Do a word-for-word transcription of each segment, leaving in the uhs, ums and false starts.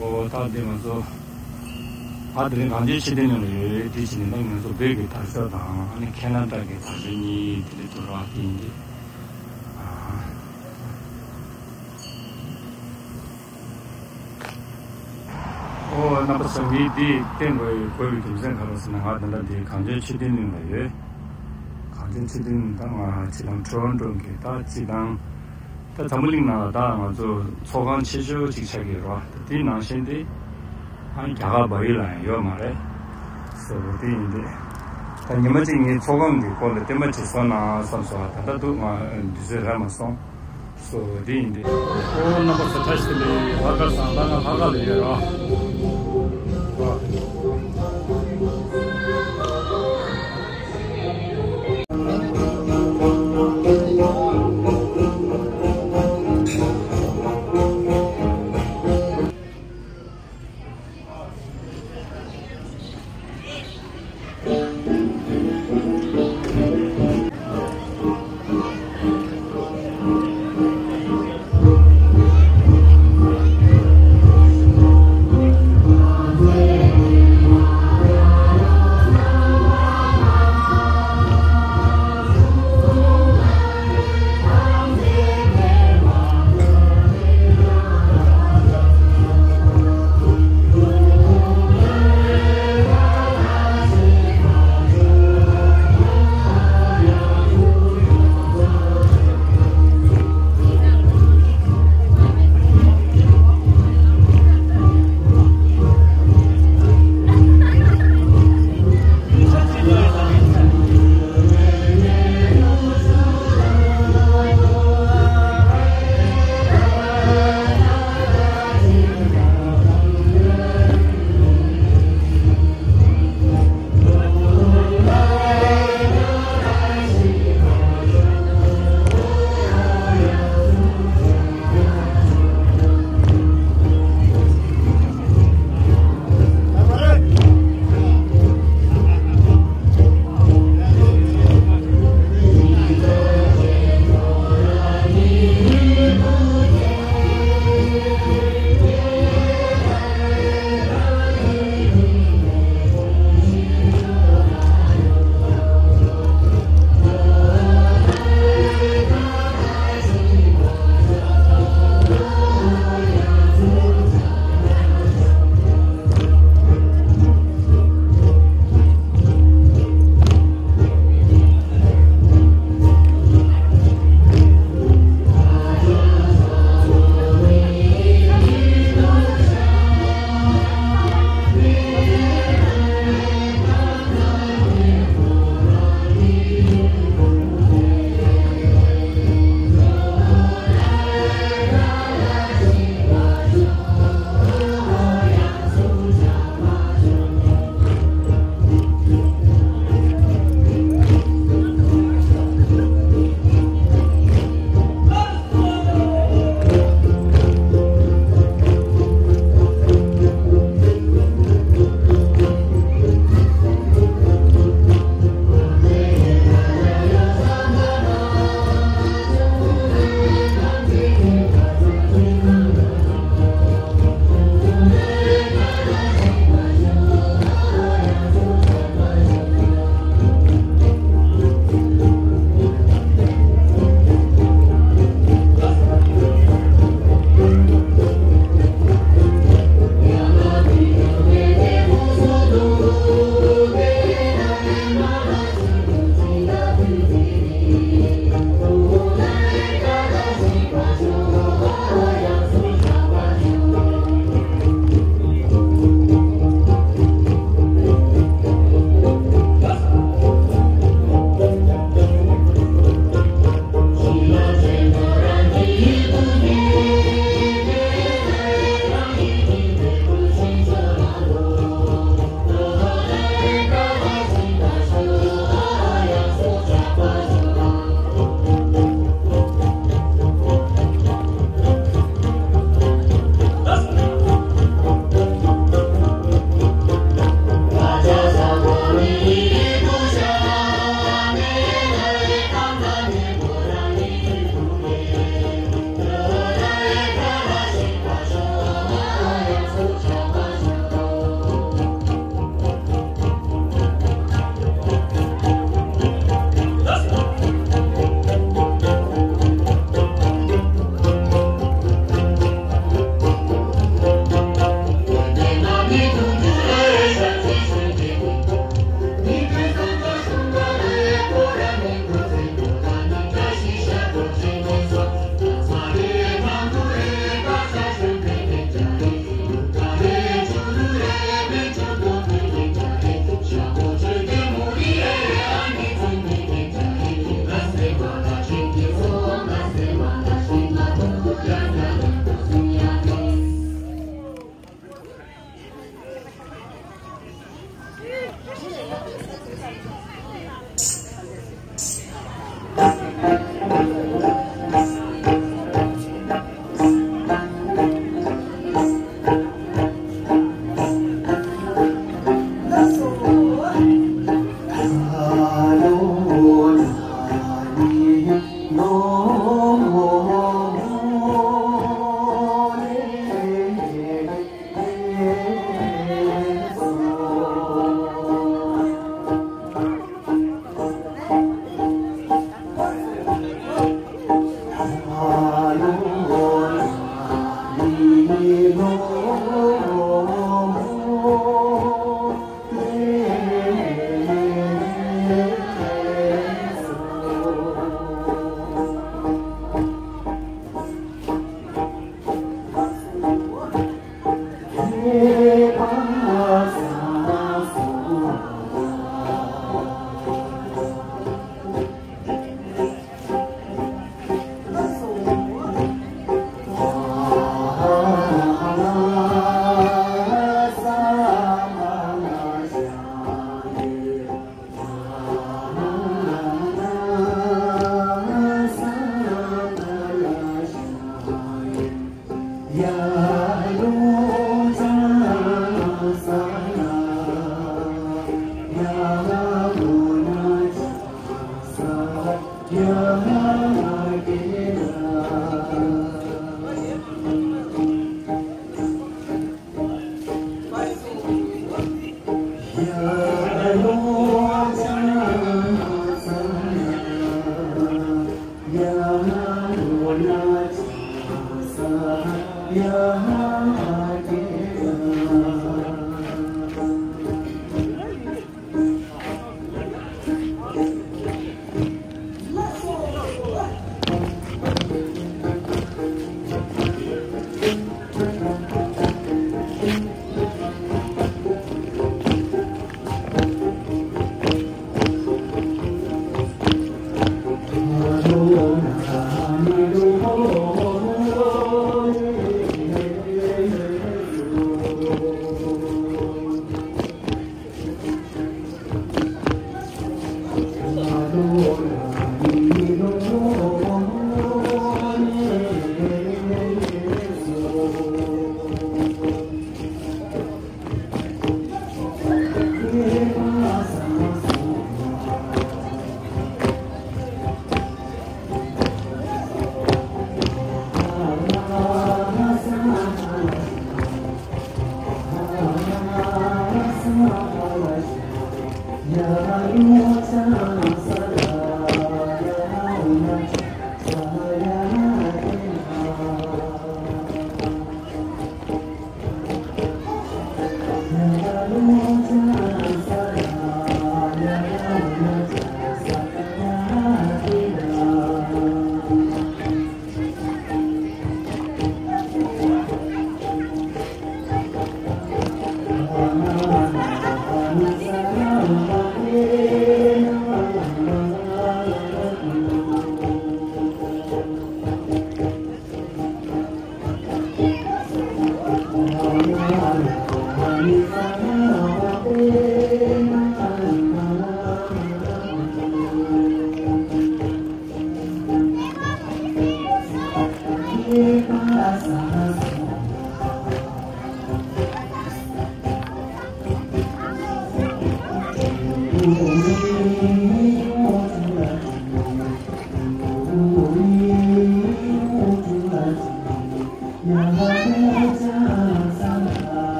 ཨོ་ད་འདི་ང་ཚོ་ཨ་དེ་རིང་གངས་ཅན་ཆོས་ལྡན་གླིང་ལ་ཡོད། དེ་བྱས་ནས་ང་ཚོ་བོད་ཀྱི་དར་ལྕོག་དང་ཨ་ནི་ཁེ་ན་ཌ་གི་དར་ལྕོག་གཉིས་དེ་འདྲ་འདུག་ར། དེ་ཡིན་ཏེ། ཨོ་རྣམ་པ་ཚོ། ངས་འདི་བསྟན་དགོས་དགོས་པའི་རྒྱུ་མཚན་ག་རེ་ཟེར་ན། ང་ད་ལྟ་འདི་གངས་ཅན་ཆོས་ལྡན་གླིང་ལ་ཡོད། གངས་ཅན་ཆོས་ལྡན་གླིང་ད་ང་སྤྱིར་བཏང་ཊོ་རོན་ཊོ་གི་ད་སྤྱིར་བཏང་ད་འཛམ་བུ་གླིང་ནང་ལ་ད་ང་ཚོ་ཚོགས་ཁང་ཆེ་ཤོས་ཅིག་ཆགས་ཀྱི་ཡོད་རེད་བ། ད་དེའི་ནང་བཞིན་དེ་ཨ་རྒྱ་གར་བལ་ཡུལ་ལ་ཡང་ཡོད་མ་རེད། སོ་དེ་ཡིན་ཏེ། ད་ཉི་མ་གཅིག་ངས་ཚོགས་ཁང་གི་སྐོར་ལ་བསྟན་པ་ཅིག་བཟོ་ན་བསམ་སོང་། ད་ལྟ་འདུག་ང་དུས་ཚོད་རག་མ་སོང་། སོ་དེ་ཡིན་ཏེ། ཨོ་རྣམ་པ་ཚོ་བཀྲ་ཤིས་བདེ་ལེགས། ལྷག་དཀར་བཟང་། ད་ང་ལྷག་དཀར་ལ་ཡོད་ར།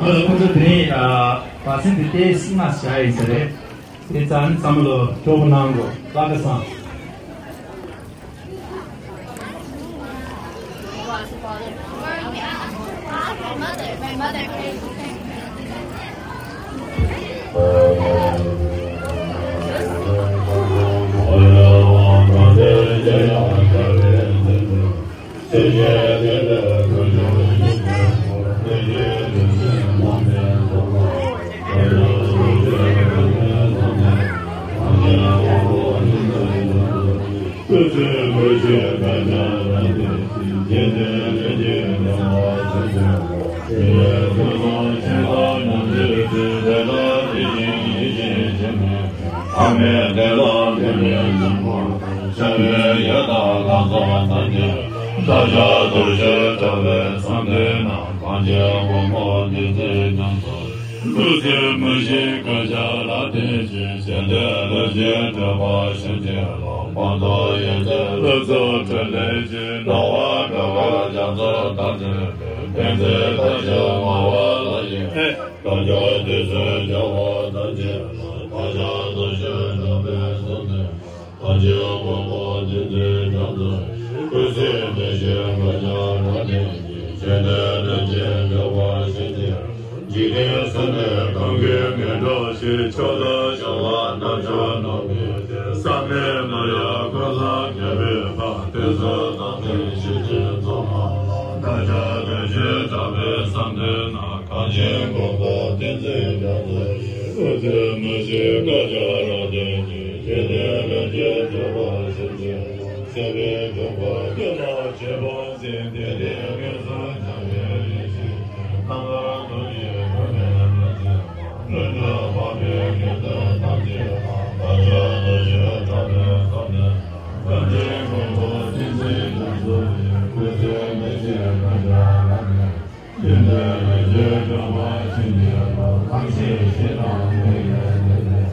ཨ་ལ་ཁོང་ཚོ་དེ་རིང་ཨ་བར་གསེང་དེ་ཏོག་ཙམ་སྔ་བཞག་ཡིན་ས་རེད། དེ་ཙང་ནི་བསམ་བློ་སྤྲོ་པོ་གནང་དགོས། བཀའ་དྲིན་བསམ། ལུས་སེམས་མི་ཤིགས་སྐད་ཆ་ལ་བརྟེན་ཅིང་། གཞན་དོན་ལུས་ཀྱི་སྤྲོས་པ་ཞི་བྱེད་ལ། བར་དོ་ཡན་ཆད་ལུས་སྲོག་འཕྲོག་ལས་ཀྱི། སྣང་བ་འགག་པ་རྒྱ་མཚོ་ལྟར་འཛིན་པའི། ཕན་ཚུན་ལྟ་ཞིག་སྨྲ་བ་ལ་ཡིན། དལ་འབྱོར་དུས་སུ་བྱ་བ་ཐམས་ཅད་ལ། བག་ཆགས་རྣམ་ཤེས་འགག་པའི་བསམ་གཏན། ཐམས་ཅད་མཁོ་དགུ་ཏིང་འཛིན་རྒྱ་མཚོ་ཡི། ཀུན་གཟིགས་མི་ཤིགས་སྐད་ཆ་ལ་བརྟེན་ཅིང་། གཞན་དོན་ལུས་ཀྱི་འགག་པ་ཞི་བྱེད་ལ། འཇིག་རྟེན་ཟིལ་གནོན་གང་གིས་མི་འཕྲོགས་ཤིང་། མཆོག་ཏུ་གྱུར་པ་རྣམ་དཔྱོད་རྣམ་པའི་སྟེང་། བསམ་མེད་མ་ཡིན་ཀུན་ལ་མཁས་པའི་དཔལ། དུས་གསུམ་རྟག་བརྟན་ཞི་བྱེད་མཚོ་ལ། བདག་ཅག་བདེ་གཤེགས་གྲགས་པའི་བསམ་གཏན་ན། གང་ཞིག་མཁོ་དགུ་ཏིང་འཛིན་རྒྱ་མཚོ་ཡི། ཀུན་གཟིགས་མི་ཤིགས་སྐད་ཆ་ལ་བརྟེན་ཅིང་། གཞན་དོན་ལུས་ཀྱི་སྤྲོས་པ་ཞི་བྱེད་ལ། སྲིད་པའི་འཁྲུལ་པ་སྐྱེ་མ་བྱེད་པ། ཟིན་ཏེ་དེ་ངན་སོང་འཁྱམས་པའི་རིགས་ཤིག་རྣམ་པར་རྟོག་པའི་སྒོ་ནས་མི་འཛིན་པ། ལྷུན་གྲུབ་འཕགས་པའི་དགེ་འདུན་ཐམས་ཅད་ལ། བདག་ཅག་བདེ་གཤེགས་གྲགས་པའི་བསམ་གཏན་ན། གང་ཞིག་མཁོ་དགུ་ཏིང་འཛིན་རྒྱ་མཚོ་ཡི། ཀུན་གཟིགས་མི་ཤིགས་སྐད་ཆ་ལ་བརྟེན། གཞན་དོན་ལུས་ཀྱི་སྤྲོས་པ་ཞི་བྱེད་ལ། ཐམས་ཅད་ཞི་དང་མི་མྱུར་ལས།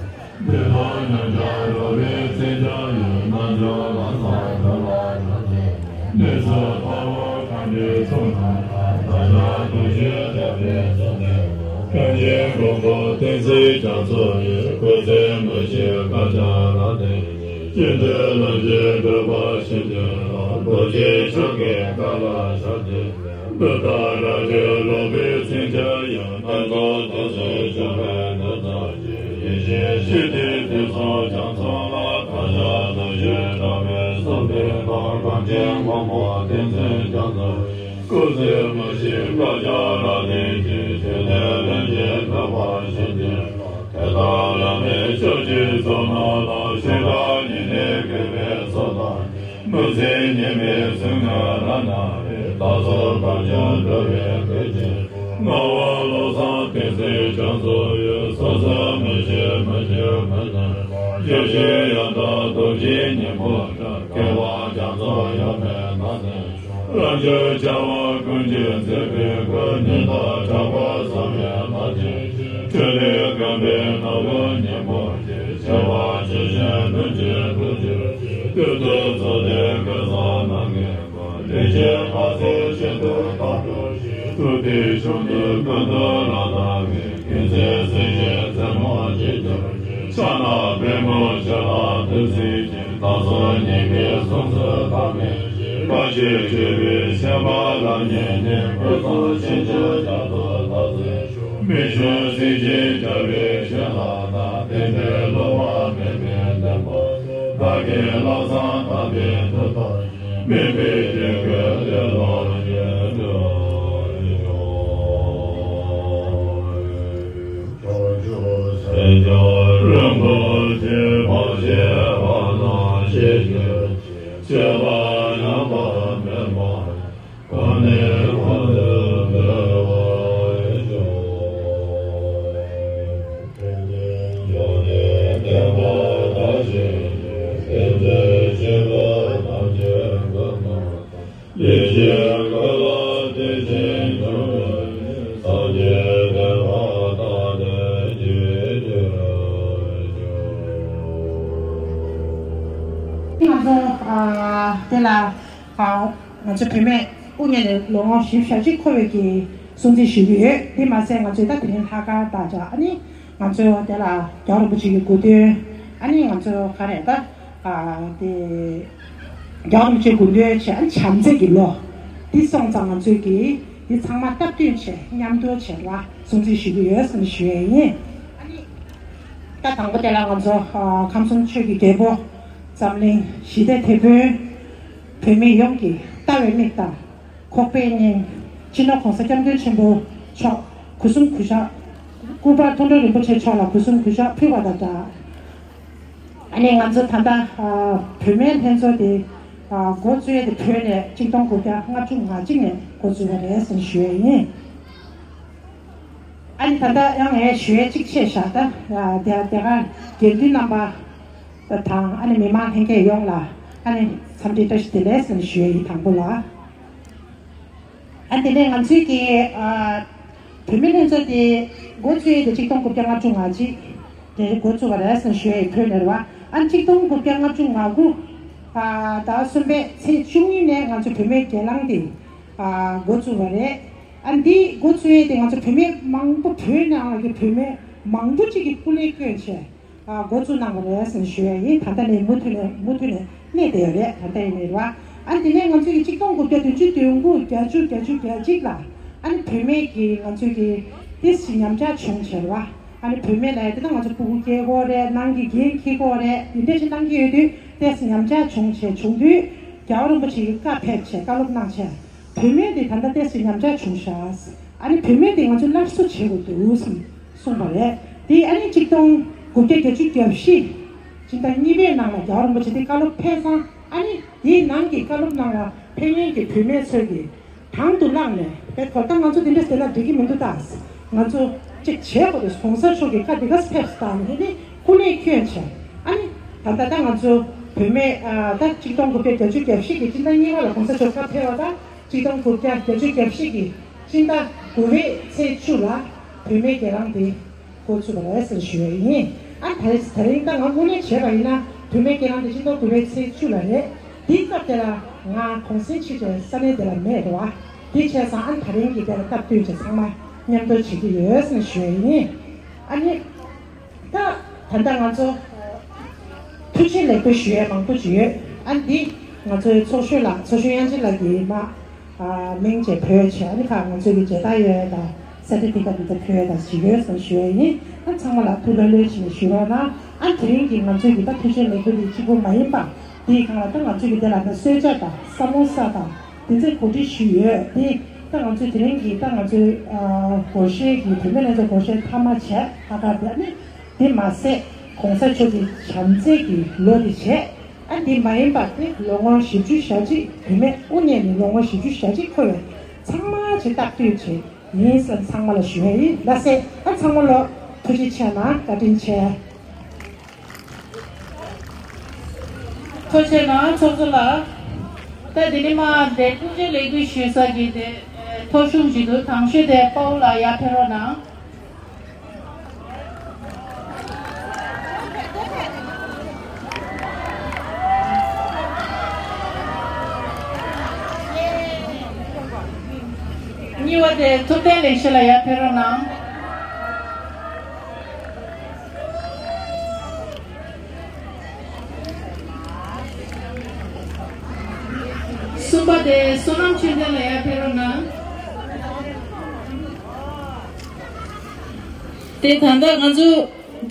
ང་ཚོ་ཨ་དེ་ལ་ཨ་ང་ཚོ་བུད་མེད་དབུ་བརྙེས་ནས་ལོ་ངོ་བཞི་བཅུ་ཞེ་གཅིག་འཁོར་བའི་གི་སྲུང་བརྩི་ཞུ་གི་ཡོད། དེ་མ་ཟད་ང་ཚོས་ད་དེ་རིང་ལྷག་དཀར་དང་སྦྲགས་ཨ་ནི་ང་ཚོ་དེ་ལ་རྒྱལ་བ་རིན་པོ་ཆེ་གི་སྐུ་མདུན་ཨ་ནི་ང་ཚོ་ག་རེ་ད་ཨ་དེ་རྒྱལ་བ་རིན་པོ་ཆེའི་སྐུ་མདུན་བྱས་ཨ་ནི་བྱམས་བརྩེ་གི་ལོ་འདི་སོང་ཙང་ང་ཚོས་གི་འདི་ཚང་མ་སྟབས་བསྟུན་བྱས་མཉམ་དུ་བྱས་ལ་སྲུང་བརྩི་ཞུ་གི་ཡོད་ཟེར་ནས་ཞུ་ཡས་ཡིན། ཨ་ནི་ད་དང་པོ་དེ་ལ་ང་ཚོ་ཨ་ཁམས་གསུམ་ཆོས་ཀྱི་རྒྱལ་པོ་འཛམ་གླིང་ཞི་བདེའི་དེད་དཔོན་བོད་མི་ཡོངས་ཀྱི་ལྟ་བའི་མིག་དང་ཁོག་པའི་སྙིང་སྤྱི་ནོར་༸གོང་ས་༸སྐྱབས་མགོན་ཆེན་པོ་མཆོག་སྐུ་གསུང་སྐུ་ཞབས་སྐུ་པར་མཐོང་གྲོལ་རིན་པོ་ཆེ་མཆོག་ལ་སྐུ་གསུང་སྐུ་ཞབས་ཕུལ་བ་དང་སྦྲགས། ཨ་ནི་ང་ཚོ་ད་ལྟ་ཨ་བུད་མེད་ལྷན་ཚོགས་དེ་ཨ་འགོ་བཙུགས་ཡས་དེ་བོད་ནས་གཅིག་སྟོང་དགུ་བརྒྱ་ལྔ་བཅུ་ང་གཅིག་ནས་འགོ་བཙུགས་པ་རེད་ཟེར་ཞུ་ཡས་ཡིན། ཨ་ནི་ད་ལྟ་ཡང་ངས་ཞུ་ཡས་གཅིག་བཤད་བཞག་ད་ཨ་དེ་དེ་ག་དགེ་འདུན་རྣམ་པ་དང་ཨ་ནི་མི་མང་ལྷན་རྒྱས་ཡོངས་ལ་ཨ་ནི་འཚམས་འདྲི་བཀྲ་ཤིས་བདེ་ལེགས་ཟེར་ཞུ་ཡས་ཡིན་དང་པོ་ལ། ཨ་དེ་ནས་ང་ཚོའི་གི་ཨ་བུད་མེད་ལྷན་ཚོགས་དེ་འགོ་བཙུགས་ཡས་དེ་གཅིག་སྟོང་དགུ་བརྒྱ་ལྔ་བཅུ་ང་གཅིག་དེ་འགོ་བཙུགས་པ་རེད་ཟེར་ཞུ་ཡས་བོད་ནས་རེད་བ། ཨ་གཅིག་སྟོང་དགུ་བརྒྱ་ལྔ་བཅུ་ང་དགུ་ཨ་ཟླ་གསུམ་པའི་ཚེས་བཅུ་གཉིས་ནས་ང་ཚོ་བུད་མེད་སྒེར་ལངས་དེ་ཨ་འགོ་བཙུགས་པ་རེད། ཨ་འདི་འགོ་བཙུགས་ཡས་དེ་ང་ཚོ་བུད་མེད་མང་པོ་བོད་ནང་གི་བུད་མེད་མང་པོ་གཅིག་གིས་སྐུ་ལས་བསྐྱོན་བྱས། ཨ་འགོ་བཙུགས་གནང་བ་རེད་ཟེར་ཞུ་ཡ་ཡིན། ད་ལྟ་ནས་མུ་མཐུད་ནས་མུ་མཐུད་ནས་གནས་བསྡད་ཡོད་རེད། ད་ལྟ་ཡིན་ནའི་རེད་བ། ཨ་དེ་ནས་ང་ཚོས་ཀྱི་གཅིག་སྟོང་དགུ་བརྒྱ་བདུན་ཅུ་དོན་དགུ་བརྒྱད་ཅུ་བརྒྱད་ཅུ་གྱ་གཅིག་ལ་ཨ་ནི་བུད་མེད་ཀྱི་ང་ཚོས་ཀྱི་ཏོག་ཙམ་ཉམས་ཆག་བྱུང་བྱས་རེད་བ། ཨ་ནི་བུད་མེད་ལ་ཡ་དེ་ད་ང་ཚོ་ཕྲུ་གུ་སྐྱེ་དགོས་རེད། ནང་གི་འགན་འཁྱེར་དགོས་རེད། དེ་འདྲ་ཞིག་གནང་གི་ཡོད་དུས་ཏོག་ཙམ་ཉམས་ཆག་བྱུང་བྱས་བྱུང་དུས་རྒྱལ་བ་རིན་པོ་ཆེ་གི་བཀའ་ཕེབས་བྱས་བཀའ་སློབ་གནང་བྱས། བུད་མེད་དེ་ད་ལྟ་ཏོག་ཙམ་ཉམས་ཆག་བྱུང་ཤག་ཨ་ནི་བུད་མེད་དེ་ང་ཚོས་སླར་གསོ་བྱེད་དགོས་འདུག་གསུངས་པ་རེད། དེ་ཨ་ནི་གཅིག་སྟོང་དགུ་བརྒྱ་བརྒྱད་ཅུ་གྱ་བཞི་སྤྱི་ཟླ་གཉིས་པའི་ནང་ལ་རྒྱལ་བ་རིན་པོ་ཆེ་དེ་བཀའ་སློབ་ཕེབས་ཙང་ཨ་ནི་དེའི་ནང་གི་བཀའ་སློབ་ནང་ལ་ཕེབས་མཁན་གྱི་བུད་མེད་ཚོས་ཀྱིས་དང་དུ་བླངས་ནས་དཔེ་ཁོ་ད་ང་ཚོ་དེ་འདྲ་བྱས་ན་འགྲིག་གི་མི་འདུག་ད་ང་ཚོ་གཅིག་བྱེད་དགོས་རེད། གོང་ས་མཆོག་གི་བཀའ་དེ་ག་ཕེབས་ཙང་དེ་ནི་སྐུ་ལས་བསྐྱོན་བྱས་ཨ་ནི་ད་ལྟ་ད་ང་ཚོ་བུད་མེད་ཨ་ད་གཅིག་སྟོང་དགུ་བརྒྱ་བརྒྱད་ཅུ་གྱ་བཞི་གི་སྤྱི་ཟླ་གཉིས་པ་ལ་གོང་ས་མཆོག་བཀའ་ཕེབས་པ་དང་། གཅིག་སྟོང་དགུ་བརྒྱ་བརྒྱད་ཅུ་གྱ་བཞི་གི་སྤྱི་ཟླ་དགུ་པའི་ཚེས་བཅུ་ལ་བུད་མེད་སྒེར་ལངས་དེ་འགོ་ཚུགས་པ་རེད་ཟེར་ཞུ་ཡ་ཡིན། ཨ་ད་ད་རིང་ད་ང་དངོས་གནས་བྱས་པ་ཡིན་ན་བུད་མེད་སྐྱེས་ལམ་དེ་སྤྱི་ཟླ་དགུ་པའི་ཚེས་བཅུ་ལ་རེད། དེའི་སྐབས་དེ་ལ་ང་གུང་སེང་ཕྱིན་བྱས་ས་གནས་དེ་ལ་མེད་རེད་བ། དེ་བྱས་ཙང་ཨ་ད་རིང་གི་དེ་ལ་སྟབས་བསྟུན་བྱས་ཚང་མ་མཉམ་དུ་བྱེད་ཀྱི་ཡོད་ཟེར་ནས་ཞུ་ཡ་ཡིན། ཨ་ནི། ད་ད་ལྟ་ང་ཚོ་ཐུགས་རྗེ་ལེགས་འབུལ་ཞུ་ཡས་མང་པོ་ཅིག་ཡོད། ཨ་འདི་ང་ཚོའི་ཚོགས་གཞོན་ལགས་ཚོགས་གཞོན་དབྱངས་ཅན་ལགས་ཀྱིས་མ་ཨ་མིང་བརྗེ་ཕུལ་བྱས། ཨ་ནི་ཁ་ང་ཚོའི་གི་མཇལ་དར་ཡོད་དང་ས་ཏི་ཏི་ཀ་འདི་ཚོ་ཕུལ་ཡོད་དང་ཞིག་ཡོད་ཟེར་ཞུ་ཡས་ཡིན། ཨ་ཚང་མ་ལ་ཐུགས་ལྷོད་ལྷོད་བྱས་ནས་ཞུ་རོགས་གནང་། ཨ་དེ་རིང་གི་ང་ཚོའི་གི་ད་ཐུགས་རྗེ་ལེགས་འབུལ་འདི་གཅིག་པོ་མ་ཡིན་པ་འདིའི་སྒང་ལ་ད་ང་ཚོའི་གི་དེ་ལ་ད་གསོལ་ཇ་དང་ས་མོ་ས་དང་དེ་ཚོའི་གོ་སྒྲིག་ཞུས་ཡོད། དེ་ད་ང་ཚོའི་དེ་རིང་གི་ད་ང་ཚོའི་ཨ་སྒོར་གཞས་ཀྱི་བུད་མེད་ལྷན་ཚོགས་སྒོར་གཞས་མཐའ་མ་བྱས། ད་ག་དེ་ནི། དེ་མ་ཟད་གོང་ས་མཆོག་གི་བྱམས་བརྩེ་གི་ལོ་དེ་བྱས། ཨ་འདི་མ་ཡིན་པ་དེ་ལོ་ངོ་བཞི་བཅུ་ཞེ་གཅིག་བུད་མེད་དབུ་བརྙེས་ནས་ལོ་ངོ་བཞི་བཅུ་ཞེ་གཅིག་འཁོར་བའི་ཚང་མ་ཆེ་སྟབས་བསྟུན་བྱས་ཡིན་ཟེར་ཚང་མ་ལ་ཞུ་ཡ་ཡིན། ལགས་སེ། ཨ་ཚང་མ་ལོ་ཐུགས་རྗེ་ཆེ་གནང་། བཀའ་དྲིན་ཆེ། ཐུགས་རྗེ་གནང་ཚོགས་གཙོ་ལགས། ད་འདི་ནི་མ་དེ་ཐུགས་རྗེ་ལེགས་འབུལ་ཞུ་ས་གི་དེ་ཐོ་གཞུང་ཞིག་འདུག་དང་ཤོས་དེ་དཔའ་བོ་ལགས་ཡར་ཕེབས་རོགས་གནང་། གཉིས་པ་དེ་ཐུབ་བསྟན་ལེགས་བཤད་ལགས་ཡར་ཕེབས་རོགས་གནང་། གསུམ་པ་དེ་བསོད་ནམས་ཆོས་ལྡན་ལགས་ཡར་ཕེབས་རོགས་གནང་། དེ་ད་ལྟ་ང་ཚོ་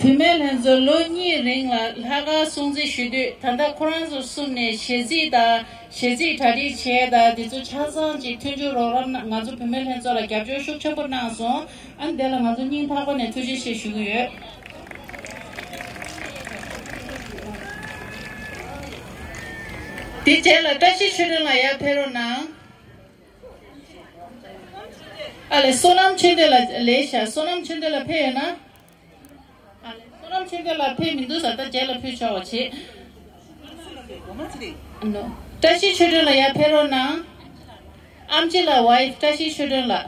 བུད་མེད་ལྷན་ཚོགས་ལོ་གཉིས་རིང་ལ་ལྷག་དཀར་སྲུང་བརྩི་ཞུ་དུས། ད་ལྟ་ཁོ་རང་ཚོ་གསུམ་ནས་གཞས་ཚིག་དང་གཞས་ཚིག་གྲ་སྒྲིག་བྱས་དང་དེ་ཚོ་ཆ་ཚང་ཅིག་མཐུན་སྦྱོར་རོགས་རམ་གནང་། ང་ཚོ་བུད་མེད་ལྷན་ཚོགས་ལ་རྒྱབ་སྐྱོར་ཤུགས་ཆེན་པོ་གནང་སོང་། ཨ་ནི་དེ་ལ་ང་ཚོ་སྙིང་ཐག་པ་ནས་ཐུགས་རྗེ་ཆེ་ཞུ་གི་ཡོད། དེ་རྗེས་ལ་བཀྲ་ཤིས་ཆོས་སྒྲོན་ལགས་ཡར་ཕེབས་རོགས་གནང་། ཨ་ལེ། བསོད་ནམས་ཆོས་ལྡན་ལགས་ལེགས་ཤག་བསོད་ནམས་ཆོས་ལྡན་ལགས་ཕེབས་ཡོད་ན། ཨ་ལེ། བསོད་ནམས་ཆོས་ལྡན་ལགས་ཕེབས་མི་འདུག་ས། ད་རྗེས་ལ་ཕེབས་ཆོག་པ་བྱེད། བཀྲ་ཤིས་ཆོས་སྒྲོན་ལགས་ཡར་ཕེབས་རོགས་གནང་། ཨེམ་ཆི་ལགས་ཝའིཕ་བཀྲ་ཤིས་ཆོས་སྒྲོན་ལགས།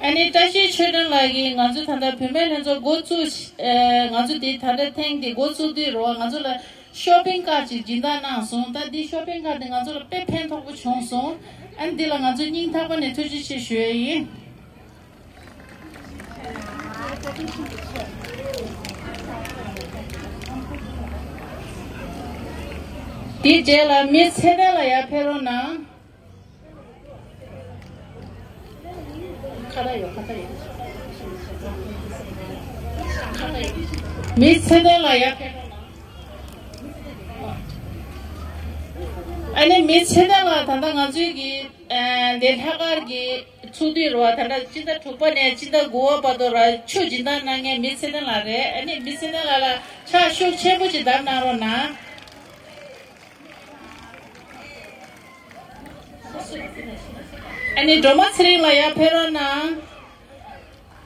ཨ་ནི་བཀྲ་ཤིས་ཆོས་སྒྲོན་ལགས་ཀྱིས་ང་ཚོ་ད་ལྟ་བུད་མེད་ལྷན་ཚོགས་འགོ་བཙུགས། ཨ་ང་ཚོ་འདི་ད་ལྟ་ཐེངས་འདི་འགོ་བཙུགས་དུས་རེད་བ། ང་ཚོ་ལ་ཤོ་པིང་ཀར་ཅིག་སྦྱིན་བདག་གནང་སོང་། ད་འདི་ཤོ་པིང་ཀར་འདི་ང་ཚོ་ལ་དཔེ་ཕན་ཐོགས་པོ་བྱུང་སོང་། ཨ་ནི་འདི་ལ་ང་ཚོ་སྙིང་ཐག་པ་ནས་ཐུགས་རྗེ་ཆེ་ཞུ་ཡས་ཡིན། དེའི་རྗེས་ལ་མི་ཚེ་བརྟན་ལགས་ཡར་ཕེབས་རོགས་གནང་། ཁ་བརྡ་ཡོད། ཁ་བརྡ་ཡོད། མི་ཚེ་བརྟན་ལགས་ཡར་ཕེབས་རོགས་གནང་། ཨ་ནི་མི་ཚེ་བརྟན་ལགས་ད་ལྟ་ང་ཚོའི་གི་ཨ་འདི་ལྷག་དཀར་གྱི་ཚོགས་འདུ་རེད་བ། ད་ལྟ་སྤྱི་ཟླ་དྲུག་པ་ནས་སྤྱི་ཟླ་དགུ་པ་བར་དུ་ར་ཆུ་སྦྱིན་བདག་གནང་མཁན་མི་ཚེ་བརྟན་ལགས་རེད། ཨ་ནི་མི་ཚེ་བརྟན་ལགས་ལ་ཕྱག་ཤུགས་ཆེན་པོ་ཅིག་བརྡབས་གནང་རོགས་གནང་། ཨ་ནི་སྒྲོལ་མ་ཚེ་རིང་ལགས་ཡར་ཕེབས་རོགས་གནང་།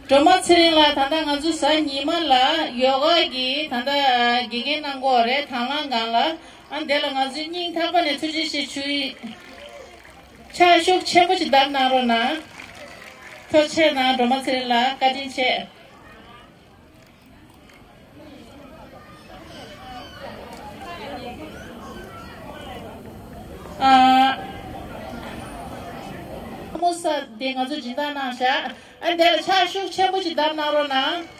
སྒྲོལ་མ་ཚེ་རིང་ལགས་ད་ལྟ་ང་ཚོ་གཟའ་ཉི་མ་ལ་ཡོ་ག་གི་ད་ལྟ་དགེ་རྒན་གནང་གི་ཡོད་རེད། དང་བླངས་སྒང་ལ། ཨ་འདི་ལ་ང་ཚོས་སྙིང་ཐག་པ་ནས་ཐུགས་རྗེ་ཆེ་ཞུ་ཡི། ཕྱག་ཤུགས་ཆེན་པོ་ཞིག་བརྡབས་གནང་རོགས་གནང་། ཐུགས་རྗེ་ཆེ་གནང་། སྒྲོལ་མ་ཚེ་རིང་ལགས་བཀའ་དྲིན་ཆེ། ཨ། ཨ་མོ་ས་དེ་ང་ཚོ་སྦྱིན་བདག་གནང་ཤག་ཨ་འདི་ལ་ཕྱག་ཤུགས་ཆེན་པོ་ཞིག་བརྡབས་གནང་རོགས་གནང་།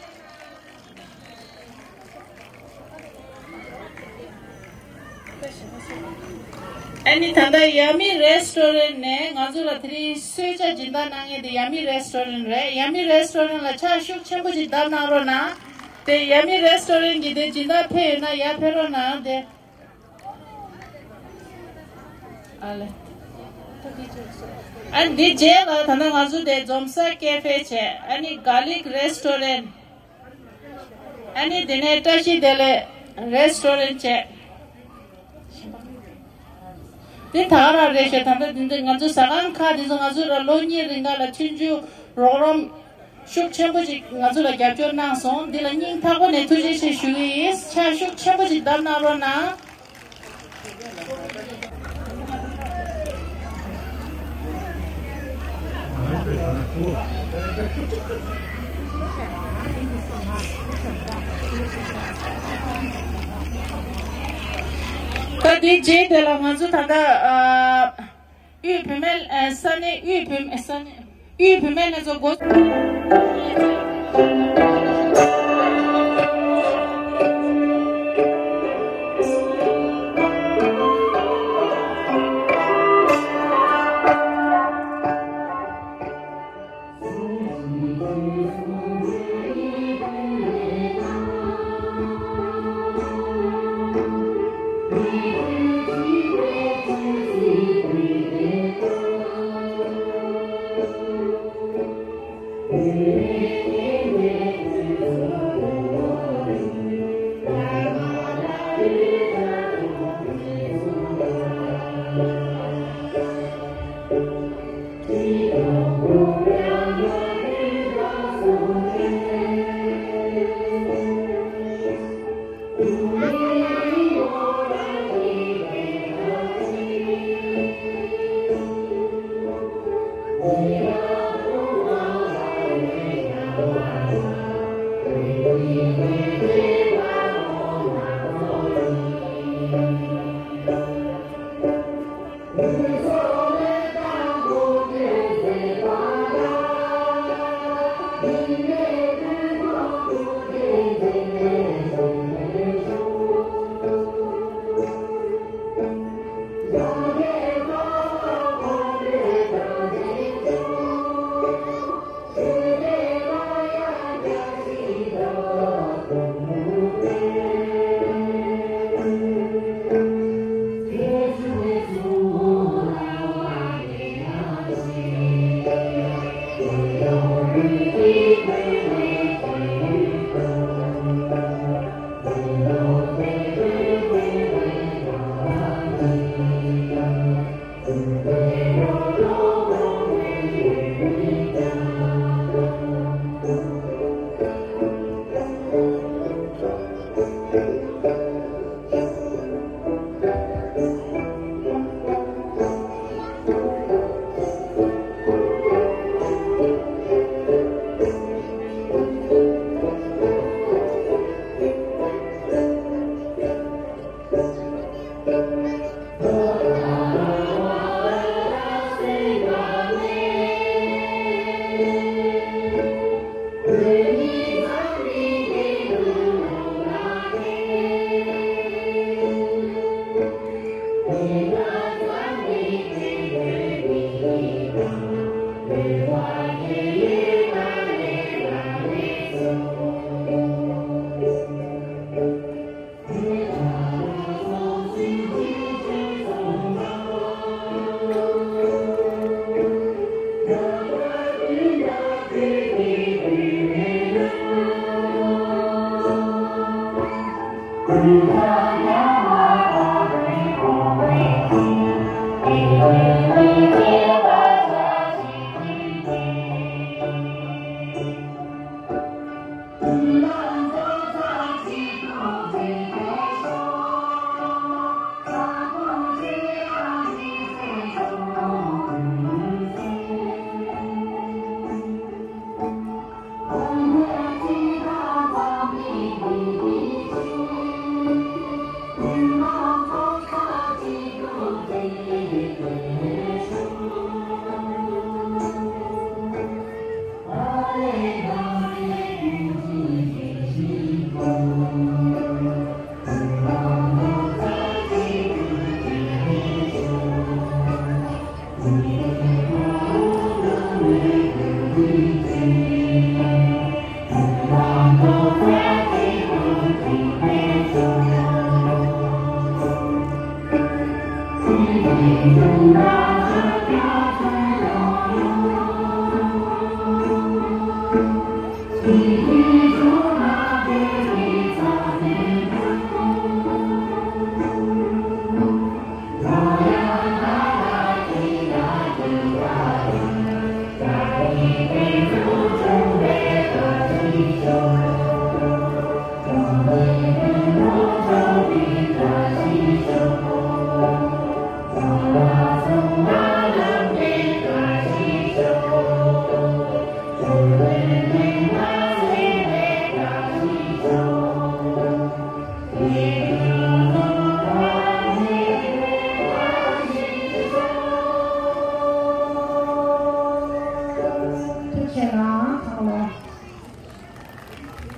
ཨ་ནི་ད་ལྟ་ཡ་མི་རེ་སི་ཊོ་རེན་ཊི་ནས་ང་ཚོ་ལ་དེ་རིང་གསོལ་ཇ་སྦྱིན་བདག་གནང་མཁན་དེ་ཡ་མི་རེ་སི་ཊོ་རེན་ཊི་རེད། ཡ་མི་རེ་སི་ཊོ་རེན་ཊི་ལ་ཕྱག་ཤུགས་ཆེན་པོ་ཞིག་བརྡབས་གནང་རོགས་གནང་། དེ་ཡ་མི་རེ་སི་ཊོ་རེན་ཊི་གི་དེ་སྦྱིན་བདག་ཕེབས་ཡོད་ན་ཡར་ཕེབས་རོགས་གནང་དེ། ཨ་ལེ། ཨ་འདི་རྗེས་ལ་ད་ལྟ་ང་ཚོ་དེ་འཛོམས་ས་ཀེ་ཧྥེ་བྱས། ཨ་ནི་གར་ལིག་རེ་སི་ཊོ་རེན་ཊི། ཨ་ནི་དེ་ནས་བཀྲ་ཤིས་བདེ་ལེགས་རེ་སི་ཊོ་རེན་ཊི་བྱས། དེ་ད་ག་རང་རེད་ཤག་ད་ལྟ་འདི་འདི་ང་ཚོ་ཟ་ཁང་ཁག་འདི་ཚོ་ང་ཚོ་ལ་ལོ་གཉིས་རིང་ག་ལ་མཐུན་འགྱུར་རོགས་རམ་ཤུགས་ཆེན་པོ་ཅིག་ང་ཚོ་ལ་རྒྱབ་སྐྱོར་གནང་སོང་། འདི་ལ་སྙིང་ཐག་པ་ནས་ཐུགས་རྗེ་ཆེ་ཞུ་གི་ཡིན། ཕྱག་ཤུགས་ཆེན་པོ་ཅིག་བརྡབས་གནང་རོགས་གནང་། ད་དེའི་རྗེས་དེ་ལ་ང་ཚོ་ད་ལྟ་ཨ། དབུས་བུད་མེད་ཨ། ས་གནས་དབུས་བུད་ས་གནས་དབུས་བུད་མེད་ལྷན་ཚོགས་འགོ།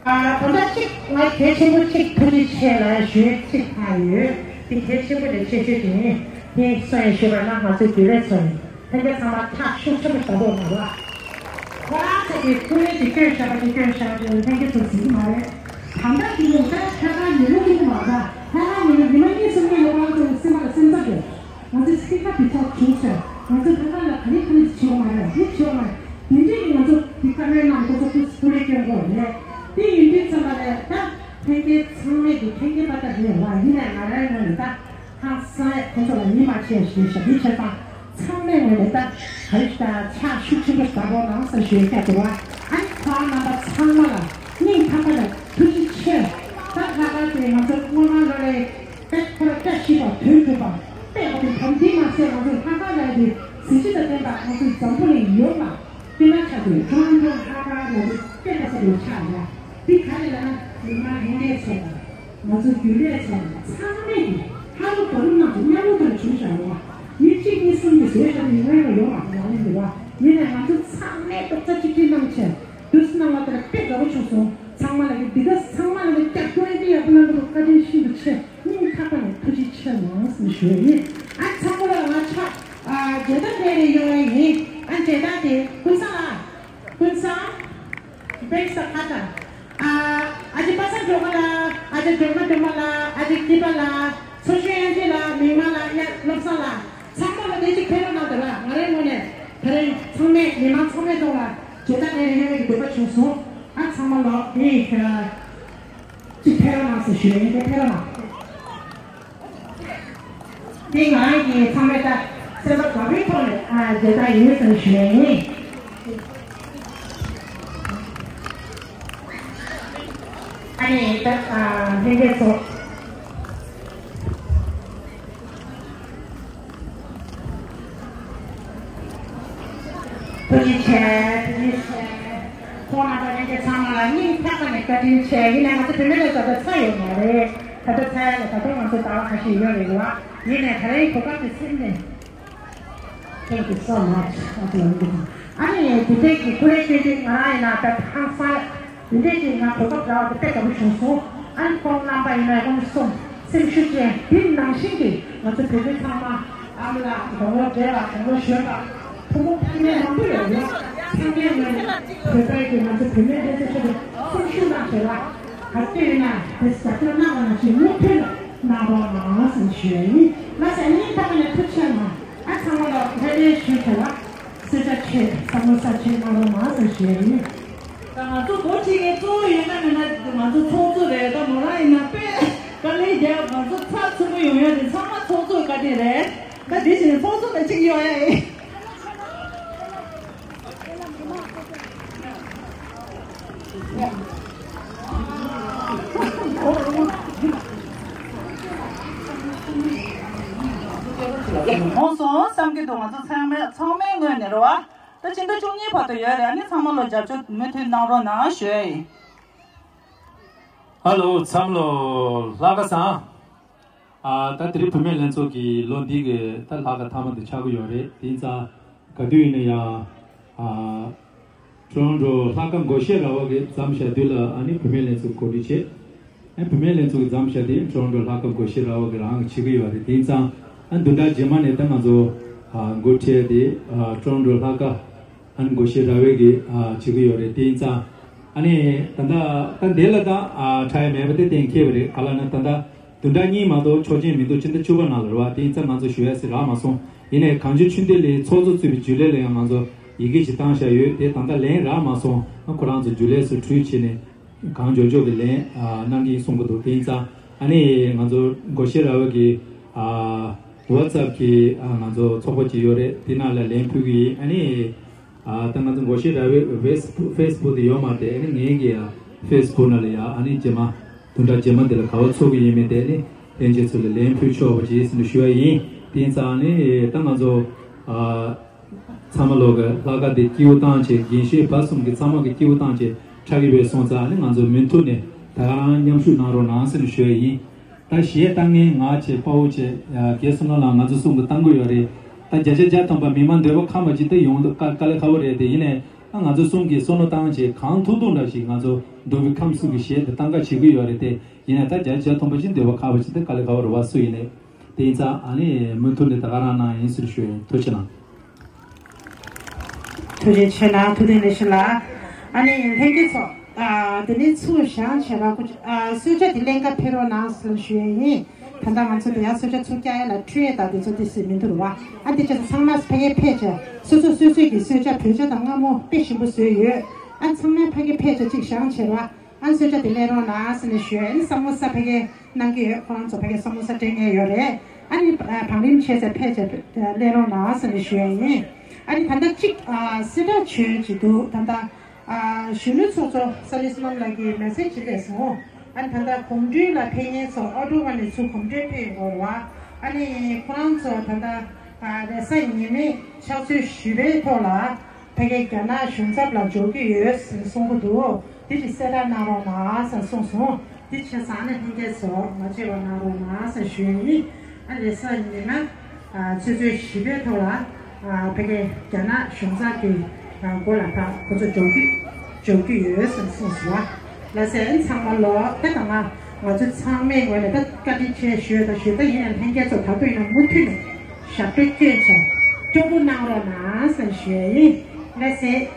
ཨ། ད་ལྟ་གཅིག་ང་གལ་ཆེན་པོ་གཅིག་ཐུགས་རྗེ་ཆེ་ལ་ཞུ་གཅིག་ཐག་ཡོད། དེ་གལ་ཆེན་པོ་ལས་ཆེ་ཤོས་དེ་ནི་དེ་སོང་ཡང་ཞུས་པ་ན་ང་ཚོའི་རྒྱུན་ལས་ཚོ་ཡིན། ལྷན་རྒྱས་ཚང་མ་ཐག་ཤུགས་ཆེན་པོ་བཞག་རོགས་གནང་རོགས། ཁོ་རང་ཚོ་གི་ཐུགས་རེ་གི་སྐྱོན་བཞག་པ་དེ་སྐྱོན་བཞག་རྒྱུ་ལྷན་རྒྱས་ཚོ་ཟིན་གྱི་མ་རེད། ད་ལྟ་གི་ཡོང་ས་ཁྱད་པར་ཉི་མ་གཉིས་མ་རེད། ཁྱད་པར་ཉི་མ་ཉི་མ་གཉིས་གསུམ་གྱི་ལོ་ང་ཚོ་སེམས་པ་ལ་སེམས་འཚབ་ཡོད། ང་ཚོ་སྐད་ཆ་དེ་ཚོ་བྱུང་ཚེ་ང་ཚོ་ད་ལྟ་ལ་ག་རེ་ག་རེ་བྱེད་དགོས་མ་རེད། དེ་བྱེད་དགོས་མ་རེད། དེ་འདྲས་ཀྱི་ང་ཚོ་དེ་བཀའ་མོལ་གནང་། ཁོ་ཚོ་ཐུགས་སུ་ཐུགས་རེ་སྐྱོན་དགོས་རེད། དེ་ཡིན་དུས་ཙམ་པ་ལ་ད་ལྷན་རྒྱས་ཚང་མས་ཀྱི་ཁྱེད་ཀྱི་པ་ད་རེད་བ། ཡིན་ནའི་ང་རའི་ངོས་ནས་ད་ཧང་སང་ཡ་ཁོ་ཚོ་ལ་ཡིད་མ་ཆེས་ཞེས་ཞབས་ཕྱི་བྱེད་སྟངས་ཚང་མའི་ངོས་ནས་ད་ག་རེ་ཞིག་ད་ཕྱག་ཤུགས་ཆེན་པོ་ཞིག་བརྡབ་རོགས་གནང་ཟེར་ཞུ་ཡ་སྐད་དུ་བ། ཨ་ནི་ཁོ་རང་རྣམ་པ་ཚང་མ་ལ་སྙིང་ཐག་པ་ནས་ཐུགས་རྗེ་ཆེ། ད་ལྷག་དཀར་དེ་ང་ཚོ་སྔོན་མ་ལོ་ལས་པད་ཁོ་ར་བཀྲ་ཤིས་པ་དོན་གྲུབ་པ་དཔེ་བ་དེ་གམ་དེ་མ་ཟད་ང་ཚོ་ལྷག་དཀར་ལ་དེ་གཟི་བརྗིད་དང་ལྡན་པ་ང་ཚོའི་འཛམ་བུ་གླིང་ཡོངས་ལ་དཔེར་ན་ཆགས་དུས་ཀྲང་ཀྲོ་ལྷག་དཀར་ལ་དེ་དཔེ་ལྟ་ས་དེ་ཆགས་ཡ། དེ་ག་རེ་ལབ་ན་མི་མང་ལྷན་རྒྱས་ཚོ་དང་ང་ཚོ་རྒྱུན་ལས་ཚོ་དང་ཚང་མས་ཀྱི་ཧ་ལོ་བ་ལུ་ནང་དུ་མཉམ་རུབ་དང་བྱུང་བཞག་ཡོད་པ། མི་གཅིག་གཉིས་གསུམ་གྱིས་བཟོས་བཞག་པའི་མི་མང་ཡོད་པ་ཡང་ཡིན་འདུག་བ། ཡིན་ནའི་ང་ཚོ་ཚང་མས་རྡོག་རྩ་གཅིག་སྒྲིལ་གནང་བྱས། དུས་སུ་གནང་བ་དེར་དཔེ་དགའ་པོ་བྱུང་སོང་། ཚང་མ་ལ་གི་འདི་ག་ཚང་མ་ལ་གི་སྐྱབས་སྐྱོར་ཡིན་གྱི་ཡག་པོ་གནང་གི་འདུག་བཀའ་དྲིན་ཤིན་ཏུ་ཆེ། སྙིང་ཐག་པ་ནས་ཐུགས་རྗེ་ཆེ་གནང་ཟེར་ཞུ་ཡ་ཡིན། ཨ་ཚང་མ་ལ་ང་ཕྱག་ཨ་མཇལ་དར་སྤྲད་རེ་ཡོང་ཡ་ཡིན། ཨ་མཇལ་དར་དེ་ཀུན་བཟང་ལགས། ཀུན་བཟང་། བེག་ས་ཁ་ད། ཨ་ཨ་ཅེ་པ་སངས་སྒྲོལ་མ་ལགས། ཨ་ཅེ་སྒྲོལ་མ་སྒྲོལ་མ་ལགས། ཨ་ཅེ་སྐྱིད་པ་ལགས། མཚོ་ཆུ་དབྱངས་ཅན་ལགས། མིག་དམར་ལགས། ཡ་བློ་བཟང་ལགས། ཚང་མ་ལ་དེ་གཅིག་ཕེབས་རོགས་གནང་དང་ལ། ང་རའི་ངོས་ནས་དེ་རིང་ཚང་མས་མི་མང་ཚང་མས་ཐོག་ལ་མཇལ་དར་སྤྲད་རེ་ཡོང་ཡ་གི་འདོད་པ་བྱུང་སོང་། ཨ་ཚང་མ་ལ་དེ་གཅིག་ཕེབས་རོགས་གནང་ཟེར་ཞུ་ཡ་ཡིན། དེ་ཕེབས་རོགས་གནང་། དེ་ང་རང་གིས་ཚང་མས་ད་སེམས་པ་དགའ་པོའི་ཐོག་ནས་ཨ་མཇལ་དར་ཡིན་ཟེར་ཞུ་ཡ་ཡིན། ཨ་ནི་ད་ཨ་ལྷན་རྒྱས་ཚོ། ཐུགས་རྗེ་ཆེ། ཐུགས་རྗེ་ཆེ། ཁོང་རྣམ་པ་ལྷན་རྒྱས་ཚང་མ་ལ་སྙིང་ཐག་པ་ནས་བཀའ་དྲིན་ཆེ། ཡིན་ནའི་ང་ཚོ་བུད་མེད་ལས་ཚོགས་ད་ཚར་ཡོད་མ་རེད། ད་ལྟ་ཚར་ཡ་ལ་ད་དུང་ང་ཚོ་ཟླ་བ་ཁ་ཤས་ཡོད་རེད་བ། ཡིན་ནའི་ད་རེས་གོ་སྐབས་དེ་སེམས་ནས། Thank you so much. ཨ་ནི་དེ་འདྲའི་གི་ཀུ་རེ་སྐྱོན་དུས་ང་རང་ཡིན་ན་ད་ཧང་སང་། དེ་འདྲའི་གི་ང་གོ་སྐབས་རག་པ་དེ་དཔེ་དགའ་པོ་བྱུང་སོང་། ཨ་ནི་ཁོང་རྣམ་པ་ཡིན་ན་ཁོང་གསུམ་སེམས་ཤུགས་ཅན། དེ་ནང་བཞིན་གྱི་ང་ཚོ་བོད་མི་ཚང་མ་ཨ་མ་ལགས་དགུང་ལོ་བགྲེས་པ་དགུང་ལོ་གཞོན་པ་ཕོ་མོ་ཕ་མ་མང་པོ་ཡོད་ཡོད། ཚང་མས་ང་བོད་པའི་གི་ང་ཚོ་བུད་མེད་ལས་ཚོགས་ཆེད་དུ་སེམས་ཤུགས་གནང་བྱས་ལ་ག་ཚོད་ཡིན་ན་དེ་ཟབ་སྦྱོང་གནང་བ་ནང་བཞིན་མུ་མཐུད་གནང་རོགས་གནང་ཟེར་ཞུ་ཡ་ཡིན། ལགས་སོ། སྙིང་ཐག་པ་ནས་ཐུགས་རྗེ་ཆེ་གནང་། ཨ་ཚང་མ་ལ་ལྷོད་ལྷོད་ཞུས་བྱས་ལ་གསོལ་ཇ་མཆོད་བསམ་བློ་གསར་བཅོས་གནང་རོགས་གནང་ཟེར་ཞུ་ཡ་ཡིན། ད་ང་ཚོ་འགོ་ཁྲིད་མཁན་གཙོ་བོ་ཡིན་ན་མིན་ན་ང་ཚོ་ཚོགས་གཙོ་རེད། ད་མོ་རང་ཡིན་ན་དཔེ་དཀའ་ལས་རྒྱབ་ང་ཚོ་ཚགས་ཚུད་པོ་ཡོང་ཡ་དེ་ཚང་མ་ཚོགས་གཙོའི་བཀའ་དྲིན་རེད། ད་དེ་བཞིན་ཚོགས་གཙོ་ལ་གཅིག་གཡོག་ཡ་ཡིན། ཧོན་སོང་བསམ་གྱི་འདུག་ང་ཚོ་ཚང་མའི་ཚང་མའི་ངོས་ནས་རེད་བ། ད་ཕྱི་ཟླ་བཅུ་གཉིས་བར་དུ་ཡོད་རེད། ཨ་ནི་ཚང་མ་ལ་རྒྱབ་སྐྱོར་མུ་མཐུད་གནང་རོགས་གནང་ཞུ་ཡ་ཡིན། ཧ་ལོ་ཚང་མ་ལོ་ལྷག་དཀར་བཟང་། ཨ་ད་དེ་རིང་བུད་མེད་ལྷན་ཚོགས་ཀྱི་ལོ་འདི་གི་ད་ལྷག་དཀར་མཐའ་མ་དེ་ཆགས་ཀྱི་ཡོད་རེད། དེ་ཡིན་ཙང་ག་དུས་ཡིན་ན་ཡང་ཨ་ཀྲོན་ཀྲོ་ལྷག་དཀར་སྒོར་གཞས་ར་བ་གི་མཚམས་བཞག་དུས་ལ་ཨ་ནི་བུད་མེད་ལྷན་ཚོགས་གོ་སྒྲིག་བྱེད། ཨ་བུད་མེད་ལྷན་ཚོགས་ཀྱི་མཚམས་བཞག་དེ་ཀྲོན་ཀྲོ་ལྷག་དཀར་སྒོར་གཞས་ར་བ་གི་རང་གི་བྱེད་ཀྱི་ཡོད་རེད། དེ་ཡིན་ཙང་ཨ་བདུན་ཕྲག་རྗེས་མ་ནས་ད་ང་ཚོ་ཨ་འགོ་ཁྲིད་དེ་ཨ་ཀྲོན་ཀྲོ་ལྷག་དཀར་ཨ་ནི་སྒོར་གཞས་ར་བའི་གི་ཨ་བྱེད་ཀྱི་ཡོད་རེད། དེ་ཡིན་ཙང་ཨ་ནི་ད་ལྟ་ད་འདི་ལ་ད་ཨ་ཁྲ་ཡ་མེད་པ་དེ་གཏན་འཁེལ་བ་རེད། ག་ལ་ན་ད་ལྟ་བདུན་ཕྲག་གཉིས་མ་གཏོགས་ཆོག་མཆན་མི་འདུག་ཕྱི་ཟླ་བཅུ་པ་ནང་ལ་རེད་བ། དེ་ཡིན་ཙང་ང་ཚོ་ཞུ་ཡ་ཟེར་རག་མ་སོང་། ཡིན་ནའི་གངས་ལྗོངས་ཆོས་ལྡན་གླིང་ཚོགས་གཙོ་གཙོས་པའི་རྒྱུན་ལས་ལ་ཡང་ང་ཚོ་ཡི་གེ་ཞིག་བཏང་བཞག་ཡོད། དེ་ད་ལྟ་ལན་རག་མ་སོང་། ཁོ་རང་ཚོ་རྒྱུན་ལས་སུ་གྲོས་བྱས་ནས་གང་མགྱོགས་མགྱོགས་ཀྱི་ལན་ཨ་གནང་གི་ཡིན་གསུང་གི་འདུག་དེ་ཡིན་ཙང་ཨ་ནི་ང་ཚོ་སྒོར་གཞས་ར་བ་གི་ཨ་ཝ་ཚབ་ཀྱི་ཨ་ང་ཚོ་ཚོགས་པ་ཅིག་ཡོད་རེད། དེ་ནང་ལ་ལན་ཕུལ་གི་ཡིན། ཨ་ནི་ཨ་ད་ང་ཚོ་སྒོར་གཞས་ར་བའི་ཕེ་སི་བུག་ཕེ་སི་བུག་དེ་ཡོད་མ་རེད། ཨ་ནི་ངའི་གི་ཨ་ཕེ་སི་བུག་ནང་ལ་ཡ་ཨ་ནི་རྗེས་མ་བདུན་ཕྲག་རྗེས་མ་འདི་ལ་ག་བ་ཚོགས་ཀྱི་ཡིན་མིན་དེ་ནི་ལྷན་རྒྱས་ཚོ་ལ་ལན་ཕུལ་ཆོག་པ་ཅིག་ཟེར་ནས་ཞུ་བ་ཡིན། དེ་ཡིན་ཙང་ནི་ད་ང་ཚོ་ཨ་ཚང་མ་ལོག་གི་ལྷག་དཀར་དེ་སྐྱིད་པོ་བཏང་བྱས། རྒན་གཞོན་བར་གསུམ་གྱི་ཚང་མ་གི་སྐྱིད་པོ་བཏང་བྱས་ཁྲ་གི་བས་སོང་ཙང་ནི་ང་ཚོ་མུ་མཐུད་ནས་ད་ག་རང་མཉམ་ཞུགས་གནང་རོགས་གནང་ཟེར་ནས་ཞུ་བ་ཡིན། ད་གཞས་བཏང་མཁན་ང་བྱས། དཔའ་བོ་བྱས། ཨ་རྒན་བསོད་ནམས་ལགས་ང་ཚོ་གསུམ་གྱིས་བཏང་གི་ཡོད་རེད། ད་བརྒྱ་ཆ་བརྒྱ་ཐམ་པ་མི་མང་འདོད་པ་ཁ་མ་ཅིག་ད་ཡོང་འདུག་དཀའ་དཀའ་ལས་ཁག་པོ་རེད། དེ་ཡིན་ནའི་ ད་ང་ཚོ་གསུམ་གྱིས་བསམ་བློ་བཏང་བྱས་གང་ཐུབ་ཐུབ་འདྲ་ཞིག་ང་ཚོ་འདུག་གི་ཁམས་གསུམ་གྱི་གཞས་དེ་གཏང་ག་བྱེད་ཀྱི་ཡོད་རེད་དེ། ཡིན་ན་ད་རྒྱ་ཆེ་མཐོན་པོ་ཅིག་འདོད་པ་ཁག་པོ་ཅིག་དེ་དཀའ་ལས་ཁག་པོ་རེད་བ། སུ་ཡིན་ནའི་དེ་ཡིན་ཙང་ཨ་ནི་མུ་མཐུད་ནས་ད་ག་རང་གནང་ཡིན་ཟེར་ཞུ་ཡིན། ཐུགས་རྗེ་གནང་། ཐུགས་རྗེ་ཆེ་གནང་། ཐུབ་བསྟན་ལེགས་བཤད་ལགས། ཨ་ནི་ལྷན་རྒྱས་ཚོ། ཨ་དེ་ནས་ཚུར་བཞེངས་བྱས་པ་ཁོ་ཨ་གསོལ་ཇ་དེ་ལེན་ག་ཕེབས་རོགས་གནང་ཟེར་ཞུ་ཡས་ཡིན། ད་ལྟ་ང་ཚོ་དེ་ཡང་གསོལ་ཇ་ཚུར་བཀྱག་ཡས་ལ་འཕྲོད་ཡས་དང་དེ་ཚོ་དེ་སྲིད་མི་འདུག་རེད་བ། ཨ་དེ་བྱས་ཙང་ཚང་མ་ཕ་གིར་ཕེབས་བྱས་སོ་སོ་སོ་སོའི་གི་གསོལ་ཇ་བོད་ཇ་དང་མངར་མོ་དཔེ་ཞིམ་པོ་བཟོས་ཡོད། ཨ་ཚང་མ་ཕ་གིར་ཕེབས་བྱས་གཅིག་བཞེངས་བྱས་རེད་བ། ཨ་གསོལ་ཇ་དེ་ལེན་རོགས་གནང་ཟེར་ནས་ཞུ་ཡས། ཨ་ནི་ས་མོ་ས་ཕ་གིར་གནང་གི་ཡོད། ཁོ་རང་ཚོ་ཕ་གིར་ས་མོ་ས་སྤྲད་མཁན་ཡོད་རེད། ཨ་ནི་ཨ་བང་རིམ་བྱས་ཚེ་ཕལ་ཆེར་ལེན་རོགས་གནང་ཟེར་ནས་ཞུ་ཡ་ཡིན། ཨ་ནི་ད་ལྟ་གཅིག་ཨ་གསལ་བསྒྲགས་བྱོས་ཅིག་འདུག་ད་ལྟ་ཨ་གཞོན་ནུ་ཚོགས་གཙོ་ས་ལེ་བསོད་ནམས་ལགས་ཀྱིས་མེ་སེཇ་ཅིག་སླེབས་སོང་། ཨ་ནི་ད་ལྟ་གོམ་བགྲོད་ལ་ཕེབས་མཁན་ཚོ་ཨོ་ཊོ་བ་ནས་ཚུར་གོམ་བགྲོད་ཕེབས་ཡོང་གི་རེད་བ། ཨ་ནི་ཁོ་རང་ཚོ་ད་ལྟ་ཨ་རེས་གཟའ་ཉི་མའི་ཕྱག་ཚོད་བཞི་པའི་ཐོག་ལ་ཕ་གིའི་རྒྱ་ནག་གཞུང་ཚབ་ལ་འབྱོར་གྱི་ཡོད་ཟེར་གསུང་གི་འདུག་དེ་ཅིག་གསལ་བསྒྲགས་གནང་རོགས་གནང་ཟེར་གསུངས་སོང་། དེ་བྱས་ཙང་ཨ་ནི་ལྷན་རྒྱས་ཚོ་མ་བརྗེད་པ་གནང་རོགས་གནང་ཟེར་ཞུ་ཡ་ཡིན། ཨ་རེས་གཟའ་ཉི་མ་ཨ་ཆུ་ཚོད་བཞི་པའི་ཐོག་ལ་ཨ་ཕ་གིའི་རྒྱ་ནག་གཞུང་ཚབ་ཀྱི་ཨ་སྒོ་ལ་ཕར་ཁོ་ཚོ་འབྱོར་གྱི་འབྱོར་གྱི་ཡོད་ཟེར་གསུངས་སོང་བ། ལགས་སེ། ཨ་ནི་ཚང་མ་ལོ་ད་ད་ང་ང་ཚོ་ཚང་མའི་ངོས་ནས་ད་བཀའ་དྲིན་ཆེ་ཞུ་ཡ་ད་ཞུ་ཡ་ད་ཡིན་ཡང་ལྷན་རྒྱས་ཚོ་ད་དུང་ཡིན་ན་མུ་མཐུད་ནས་ཞབས་བྲོ་སྐྱོན་བྱས་སྤྲོ་པོ་གནང་རོགས་གནང་ཟེར་ཞུ་ཡ་ཡིན། ལགས་སེ།